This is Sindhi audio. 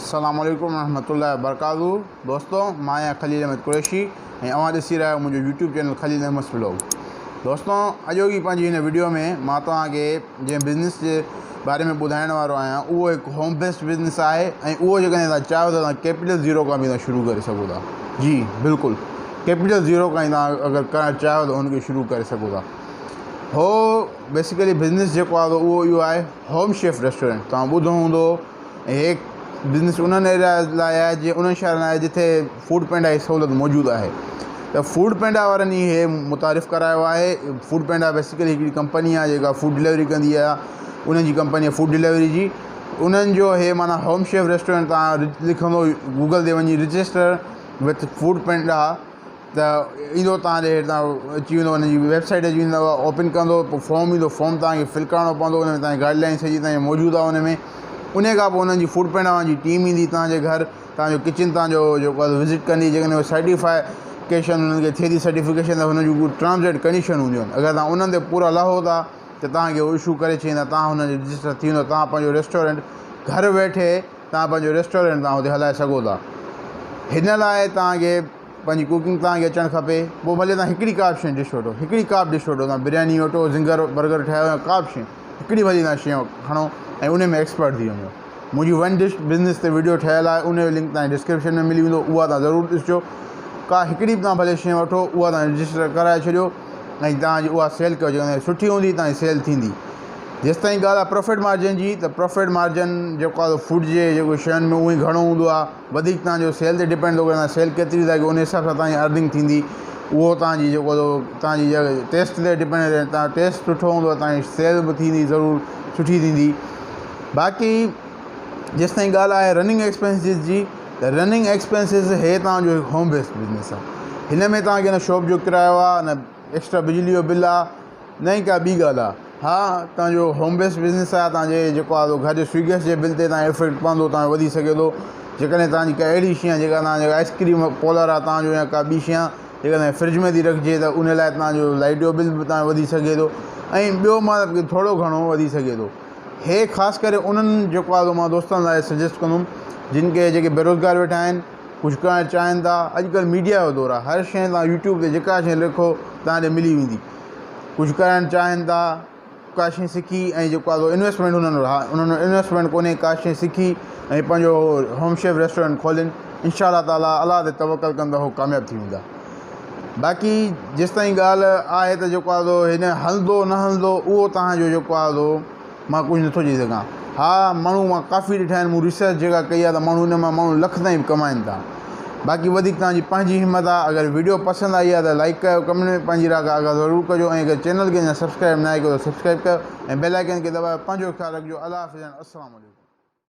السلام عليڪم ورحمة الله وبرڪاته دوستو مان آهيان خليل احمد قريشي ۽ اوهان ڏسي رهيا آهيو منهنجو YouTube channel Khalil Ahmed vlog. دوستو اڄوڪي پنهنجي هن وڊيو ۾ مان توهان کي جنهن بزنس جي باري ۾ ٻڌائڻ وارو آهيان اهو هڪ هوم بيسڊ بزنس آهي ۽ اهو جيڪڏهن توهان چاهيو ته توهان ڪيپيٽل زيرو کان به توهان شروع ڪري سگهو ٿا. جي بلڪل ڪيپيٽل زيرو کان ئي توهان اگر ڪرڻ چاهيو ته هن کي شروع ڪري سگهو ٿا. هو بيسيڪلي بزنس جيڪو آهي اهو اهو آهي هوم شيف ريسٽورنٽ. توهان ٻڌو هوندو هي بزنس انهن ايرياز لاء آهي جي انهن شهرن لاء جتي فوڊ پينڊا جي سهولت موجود آهي ته فوڊ پينڊا وارن ئي هي متعارف ڪرايو آهي. فوڊ پينڊا بيسيڪلي هڪڙي ڪمپني آهي جيڪا فوڊ ڊليوري ڪندي آهي، انهن جي ڪمپني آهي فوڊ ڊليوري جي. انهن جو هي معنيٰ هوم شيف ريسٽورنٽ تان لکندو گوگل تي وڃي رجسٽر وٿ فوڊ پينڊا ته ايندو توهان جي هيٺان اچي ويندو، ان جي ويب سائيٽ اچي ويندو، اوپن ڪندو پوء فارم ايندو، فارم توهان کي فل ڪرڻو پوندو، ان ۾ توهان جي گائيڊ لائن سڄي توهان جي موجود آهي ان ۾. ان کان پوء انهن جي فوڊ پينڊا وارن جي ٽيم ايندي توهان جي گهر، توهان جو ڪچن توهان جو جيڪو آهي وزٽ ڪندي. جيڪڏهن اهو سرٽيفائيڪيشن انهن کي ٿئي ٿي سرٽيفڪيشن ته هنن جون ٽرمز اينڊ ڪنڊيشن هونديون آهن، اگر توهان انهن تي پورا لهو ٿا ته توهان کي اهو اشو ڪري ڇڏيندا، توهان هنن جو رجسٽر ٿي ويندو، توهان پنهنجو ريسٽورنٽ گهر ويٺي توهان پنهنجو ريسٽورنٽ توهان هتي هلائي سگهو ٿا. هن لاء توهان کي پنهنجي ڪوڪنگ توهان کي اچڻ کپي، پوء ڀلي توهان هڪڙي ڪا به شيء ڊش وٺو، هڪڙي ڪا به ڊش وٺو، توهان برياني وٺو، زنگر برگر ٺاهيو يا ڪا به شيء هڪڙي ڀلي توهان شيء کڻو ۽ ان ۾ ايڪسپرٽ ٿي وڃو. منهنجي ون ڊش بزنس تي وڊيو ٺهيل آهي، ان جو لنڪ توهان کي ڊسڪرپشن ۾ ملي ويندو، اها توهان ضرور ڏسجو. ڪا هڪڙي به توهان ڀلي شيء وٺو، اها توهان رجسٽر ڪرائي ڇڏيو ۽ توهان جي اها سيل ڪيو، جيڪڏهن سٺي هوندي توهان جي سيل ٿيندي. جيستائين ڳالهه آهي پروفٽ مارجن جي ته پروفٽ مارجن جيڪو آهي فوڊ جي جيڪو شين ۾ اهو ئي گهڻو هوندو آهي، وڌيڪ توهان جو سيل تي ڊپينڊ ٿو ڪري توهان سيل ڪيتري ٿا ڪيو ان حساب سان توهان جي ارننگ ٿيندي. اهو توهان جي جيڪو توهان جي ٽيسٽ تي ڊپينڊ ڪري، توهان ٽيسٽ سٺو هوندو توهان جي سيل به ٿيندي ضرور سٺي ٿيندي. باقي جيستائين ڳالهه آهي رننگ ايڪسپينسز جي ته رننگ ايڪسپينسز هي توهان جو هڪ هوم بيسڊ بزنس آهي، هن ۾ توهان کي نه شاپ جو ڪرايو آهي نه ايڪسٽرا بجلي جو بل آهي نه ئي ڪا ٻي ڳالهه آهي. ها توهان جو هوم بيس بزنس آهي، توهان جي جيڪو آهي سو گهر جي سوئي گئس جي بل تي توهان جو افيڪٽ پوندو، توهان جو وڌي سگهي ٿو. جيڪڏهن توهان جي ڪا اهڙي شيء آهي جيڪا توهان جو آئس ڪريم پولر آهي توهان جو يا ڪا ٻي شيء آهي جيڪا توهان جي فرج ۾ ٿي رکجي ته ان لاء توهان جو لائيٽ جو بل به توهان جو وڌي سگهي ٿو ۽ ٻيو مطلب ٿورو گهڻو وڌي سگهي ٿو. هي خاص ڪري انهن جيڪو آهي سو مان دوستن لاء سجيسٽ ڪندم جن کي جيڪي بيروزگار ويٺا آهن، ڪجهه ڪرڻ چاهين ٿا. اڄڪلهه ميڊيا جو دور آهي، هر شيء توهان يوٽيوب تي جيڪا شيء لکو توهان ڏي ملي ويندي. ڪجهه ڪرڻ چاهين ٿا، ڪا شيء سکي ۽ جيڪو آهي سو انويسٽمينٽ انهن وٽ ها انهن وٽ انويسٽمينٽ ڪونهي، ڪا شيء سکي ۽ پنهنجو هوم شيف ريسٽورنٽ کولين، انشاء الله تعاليٰ الله تي توڪل ڪن ته هو ڪامياب ٿي ويندا. باقي جيستائين ڳالهه آهي ته جيڪو آهي سو هن هلندو نه هلندو اهو توهان جو جيڪو آهي سو مان ڪجهه نٿو چئي سگهان. ها ماڻهو مان ڪافي ڏٺا آهن، مون ريسرچ جيڪا ڪئي آهي ته ماڻهو ان مان ماڻهو لک تائين به ڪمائن ٿا. باقي وڌيڪ توهان جي پنهنجي همت آهي. اگر وڊيو پسند آئي آهي ته لائيڪ ڪيو، ڪمينٽ ۾ پنهنجي راء کي آگاهه ضرور ڪجو ۽ اگر چينل کي اڃا سبسڪرائيب ناهي ڪيو ته سبسڪرائيب ڪيو ۽ بيل آئيڪن کي دٻايو. پنهنجو خيال رکجو. الله حافظ ۽ السلام عليڪم.